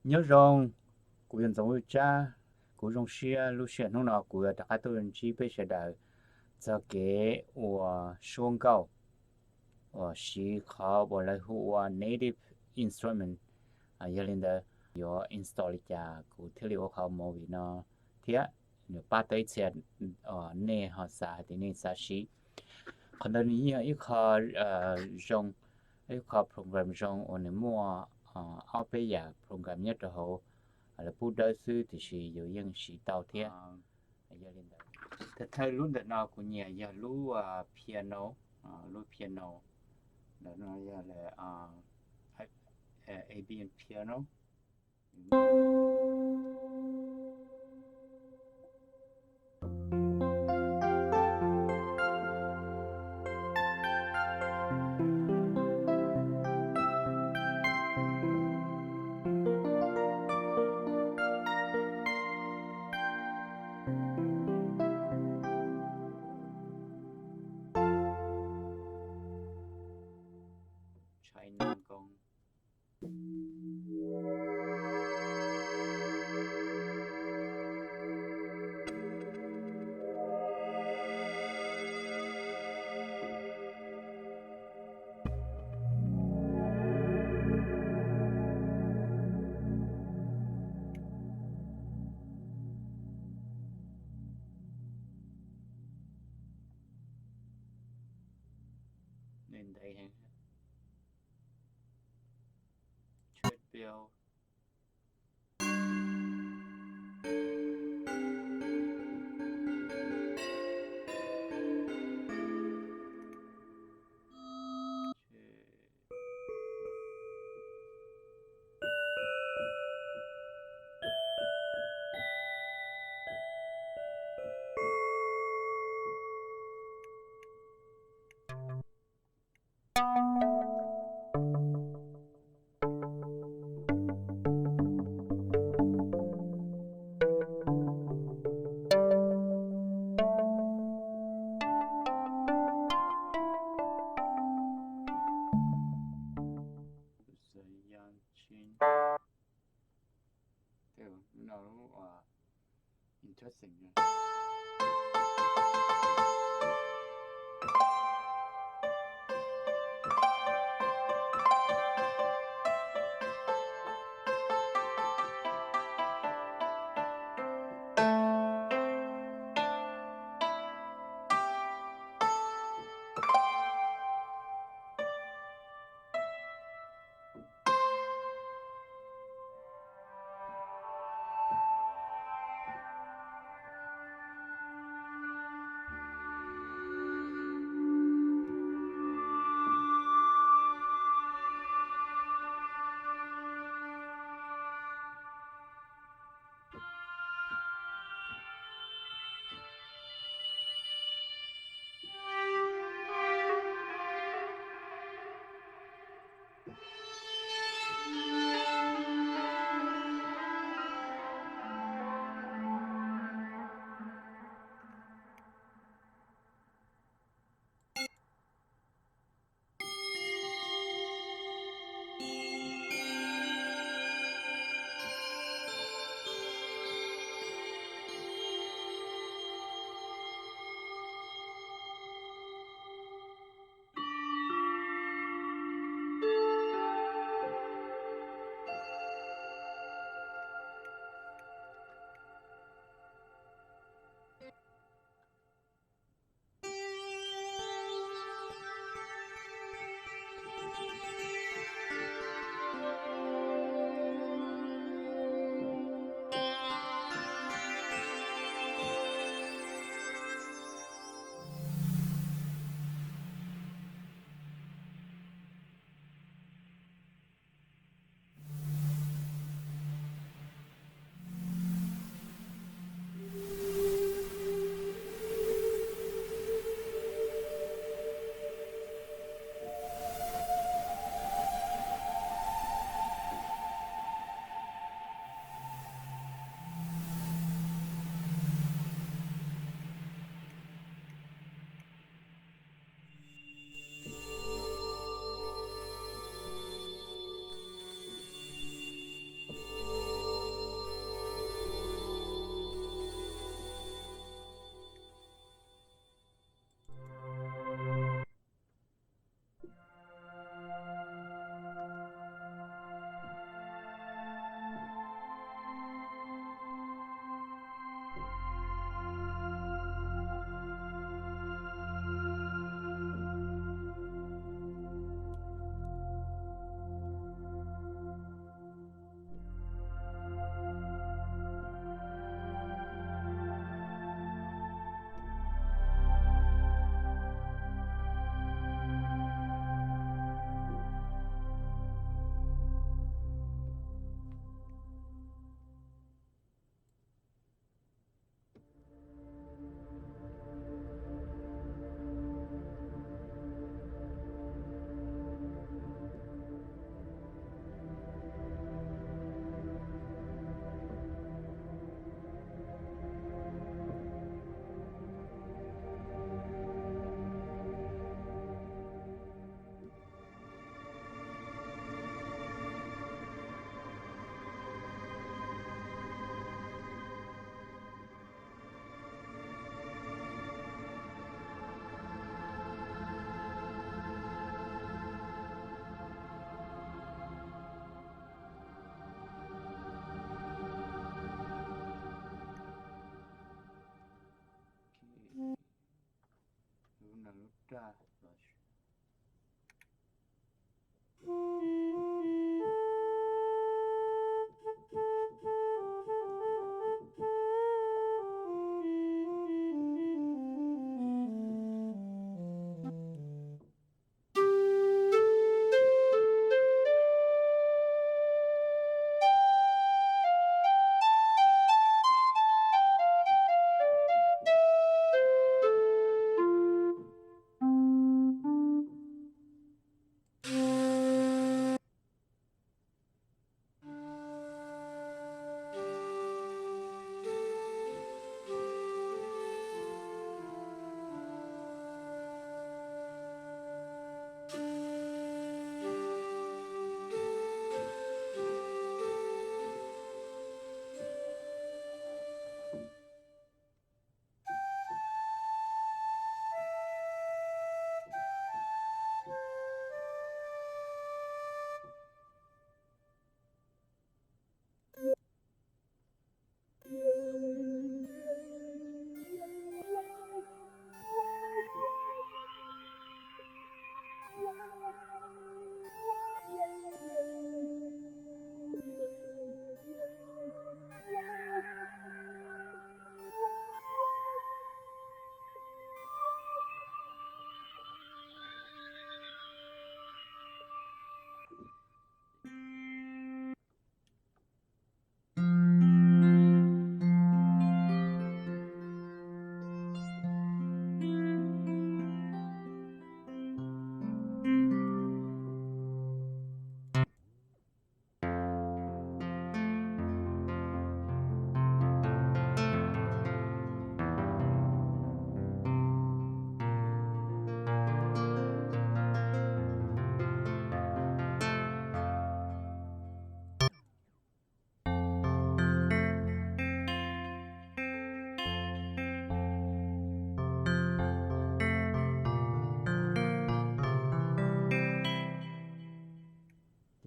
Nyob zoo, kuv yog Ntxoov Vwj Tsab. Kuv zoo siab lub sij hawm hnub no kuv yuav rov qab tuaj ntsib peb sawv daws txog kev ua suab nkauj uas siv qhov uas lawv hu ua native instrument. Yog li ntawd, yuav install li cas kuv thiaj li ua qhov movie no thiab nws pab tau ib txhia nej ho xav hais tias nej xav siv. Qhov ntawd nws yeej yog ib qho zoo, ib qho program zoo uas nws muaj ob peb yam program nyob rau hauv, lawv pub dawb xwb tiam sis yus yeej siv tau thiab. Yog li ntawd, thawj thawj lub ntawm no kuv nyiam yog lub piano, lub piano ntawm no yog lawv Avian piano. China Gong. Nws ntev heev. Third bell. raj los.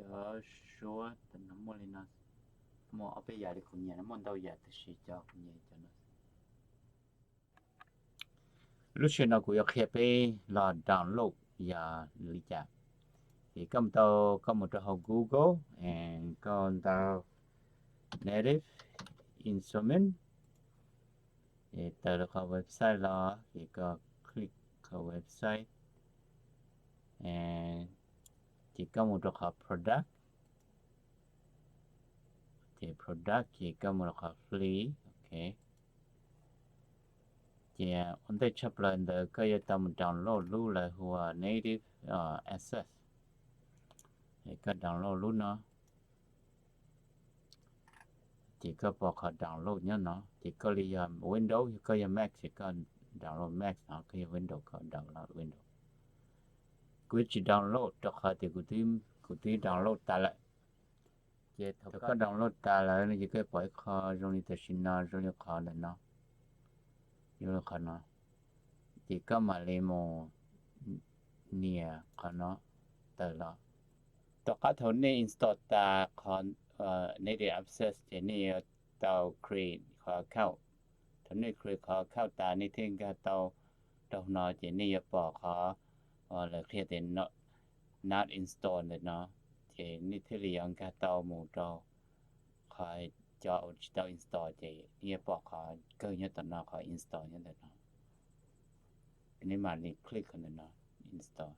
Cov suab no muaj li no, muaj ob peb yam li kuv nyiam, muaj ntau yam tiam sis cov kuv nyiam cov no. Lub sij hawm no kuv yuav qhia peb los download yog li cas. Ces koj mus tau, koj mus rau hauv Google, koj ntawd Native Instrument, tawm rau qhov website los ces koj click qhov website, ces koj mus rau qhov product, ces product ces koj mus rau qhov free, ok. Ces ua ntej tshaj plaws ntawd koj yuav tau mus download lub lawv hu ua Native Access. Koj download lub no, ces koj pom qhov download nyob no, ces koj li yog Windows, yog koj yog Mac ces koj download Mac no, koj yog Windows koj download Windows. Kuv tsis download rau qhov tias kuv twb download tas lawm. Ces thaum koj download tas lawm no ces koj pom ib qho zoo li tam sim no, zoo li qhov ntawm no, zoo li qhov no, ces koj mam li mus nias qhov no tawm los. Tom qab thaum nej install tas qhov Native Access ces nej yuav tau create qhov account. Thaum nej create qhov account tas nej thiaj nkag tau rau no ces nej yuav pom qhov lawv qhia tias not install ntawm no, ces nej thiaj li yuav nkag tau mus rau qhov cov uas tsis tau install ces nej yuav pom qhov kawg nyob tom no, qhov install nyob ntawm no. Nej mam li click ntawm no, install.